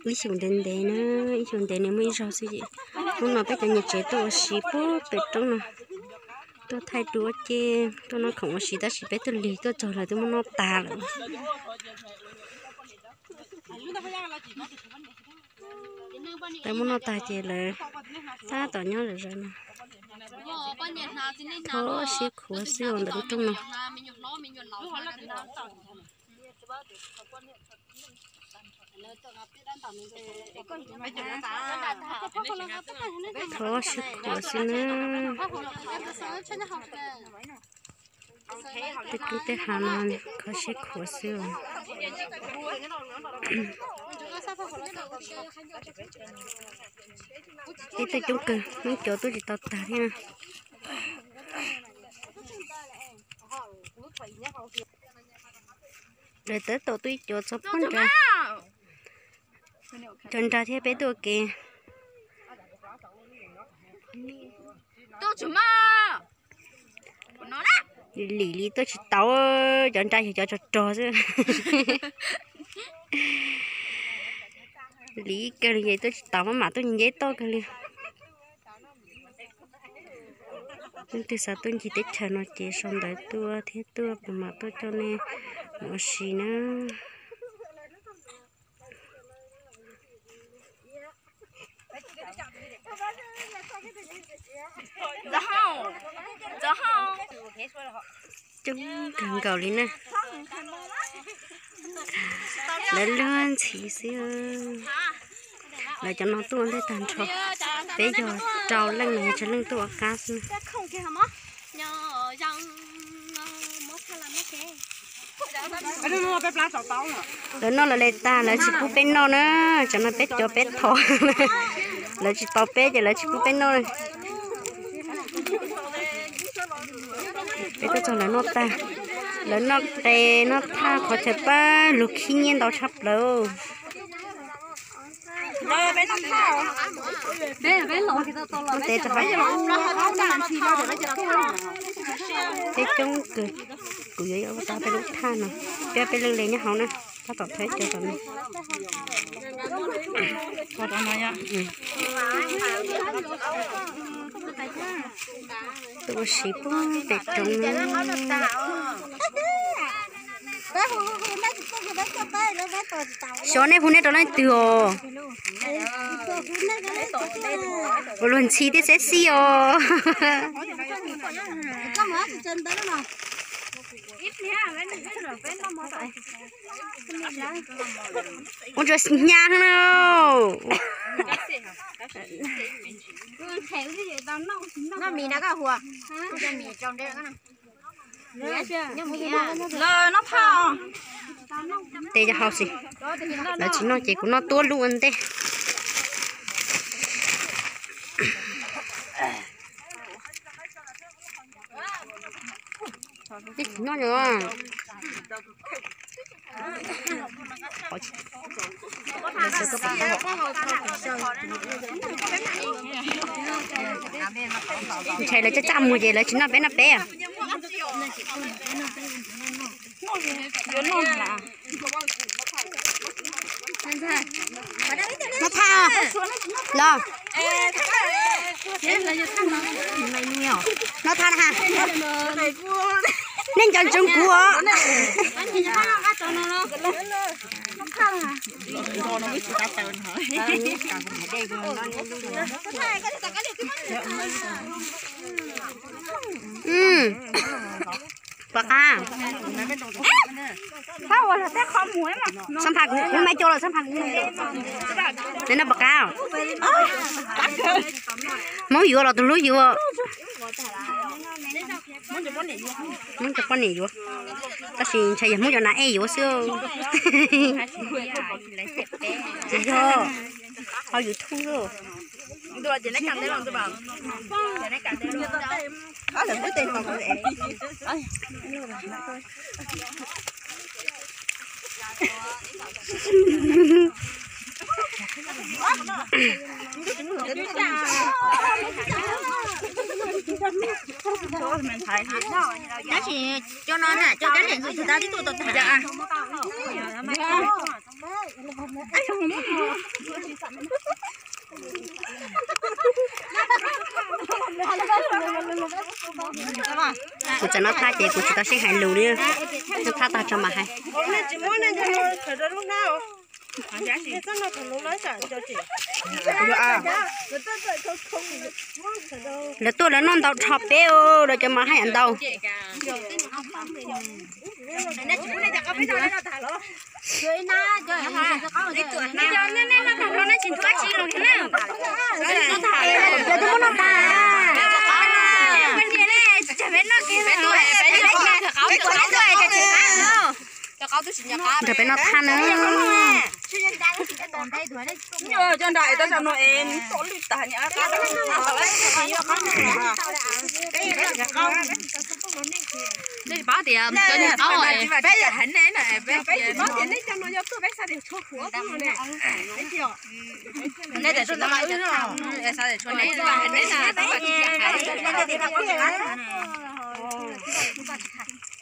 Ib xyoos ntev ntev na, ib xyoos ntev nws muaj ib zaug xwb ces hnub no peb cov niam tsev tuaj ua si puag pem roob no, tuaj thaij duab ces tuaj noj khoom ua si tab sis peb tuaj lig tuaj txog lawv twb muab noj tag lawm. Lawv muab noj tag ces lawv tab tom nyob zom zaws no. Thov siab khuav xwb os ntawm lub rooj no. Thov siab khuav xwb na. Tej roob tej hav no kho siab khuav xwb os. Ib tug coob kawg, Hmoob cov tuaj tsis tau tag thiab. Lawv tab tom tuaj ib co txog puag nrad, cov nrad thiab peb tuaj ua ke. Lim lim li tuaj tsis tau, cov nrad yog cov rog rog xwb. Lim kawg li ces tuaj tsis tau, maj mam tuaj nceb toj kawg li. Leej twg xav tuaj ncig teb chaws no ces sau ntawv tuaj thiab tuaj kuv mam tuaj coj nej mus ua si na. Coob kawg nkaus li na. Lawv luag ntxhi xwb. Lawv cov no tuaj ua ntej tag nrho. Peb yog rau leej no tsawg leej tuaj ua qab xwb. Lawv noj lawv li tag, lawv tsis pub peb noj na. Tsam no peb cov peb thov, lawv tsis tau peb ces lawv tsis pub peb noj. Peb tuaj txog lawv noj tag, lawv noj qe noj thaj qhov chaw pab lug khib nyiab ntau tshaj plaws. Noj qe rau peb coob kawg, kuv yuav ua tau peb lub thaj no, peb peb leeg li nyob hauv na, tab tom thawb cov tom no. Tuaj ua si puag pem roob na. Xyov nej hu nej rau leej twg os. Ua luag ntxhi thiab sexy os. Ua ntsuag hnyav na. Tej cov hauv xwb, lawv tsis noj ces kuv noj tuab lub ua ntej. Noj os. Ntshai lawv coj coj mus ces lawv tsis noj peb noj peb. Noj thaj los. Noj thaj na ha. Nej nco ntsoov kuv os. Pom qab. Xab phaj kuv, kuv maiv cua los xab phaj kuv. Noj pom qab. Hmoob yuav los tus hlub yuav. Hmoob cov poj niam yuav. Tab sis ntshai yog Hmoob cov nas ej yuav xwb. Tsis yog, hauv YouTube. Tab sis cov no na, cov kab liam ntxim tsis tau tib tug tau tag. Kuv txawm noj thaj ces kuv tsis tau sib hais lus li. Noj thaj tag tso mam hais. Lawv tuaj lawv noj ntau dhau peb, lawv cov mas haj yam ntau. Nrog peb noj thaj na.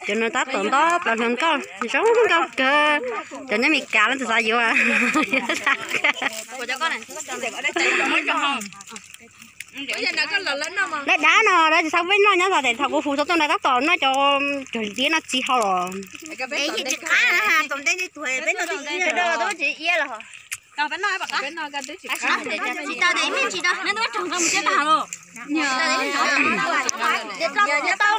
Cov no tab tom nto plaws hluas nkauj zoo nkauj kawg. Cov nyob Mes Kas los tsis xav yuav. Dab dab no lawv tsis xav peb noj nyob txog tes thaum kuv hu xov tooj ntawd tab tom noj cov cog liab no txiv hau los. Tsis tau,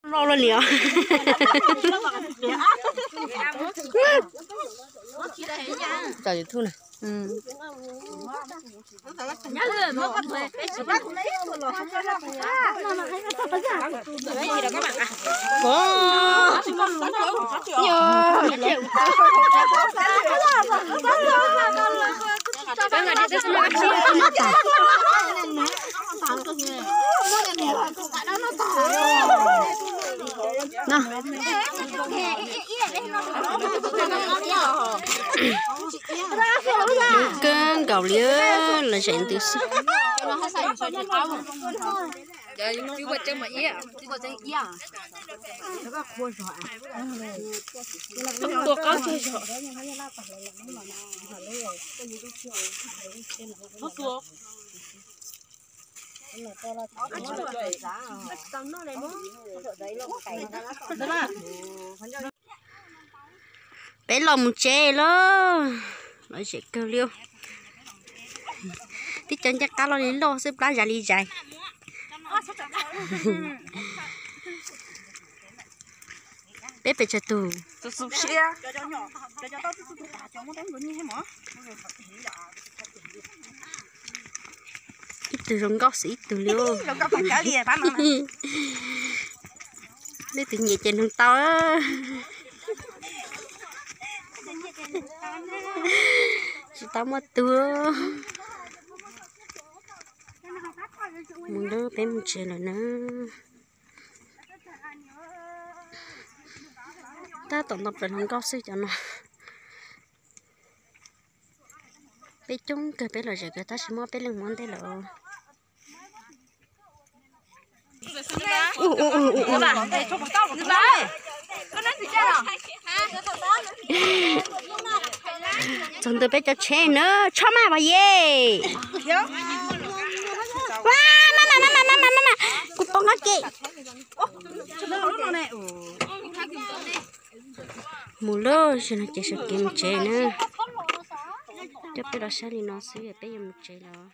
loj loj li os. Tso YouTube na. Kawg nkaus li, lom zem ntws xwb. Peb los mus tsev lawm, lom zem kawg li. Tib co ncej qab loj li loj xwb, plab zais li zais. Peb pes tsawg tus? Ib tug zoo nkauj xwb ib tug li. Leej twg nyiam ces nug tau. Tsis tau muaj tus. Mus lawm, peb mus tsev lawm na. Tab tom nto plaws hluas nkauj xwb cov no. Peb coob kawg, peb lom zem kawg tab sis muab peb leej muab ntej lawm. Txog ntua peb cov tsheb na, tshob maj vas ye. Maj mam maj mam maj mam maj mam, kuv poob qab ke. Mus lawm, zaum no ces sawv kev mus tsev na. Coj peb los saib li no xwb peb yuav mus tsev lawm.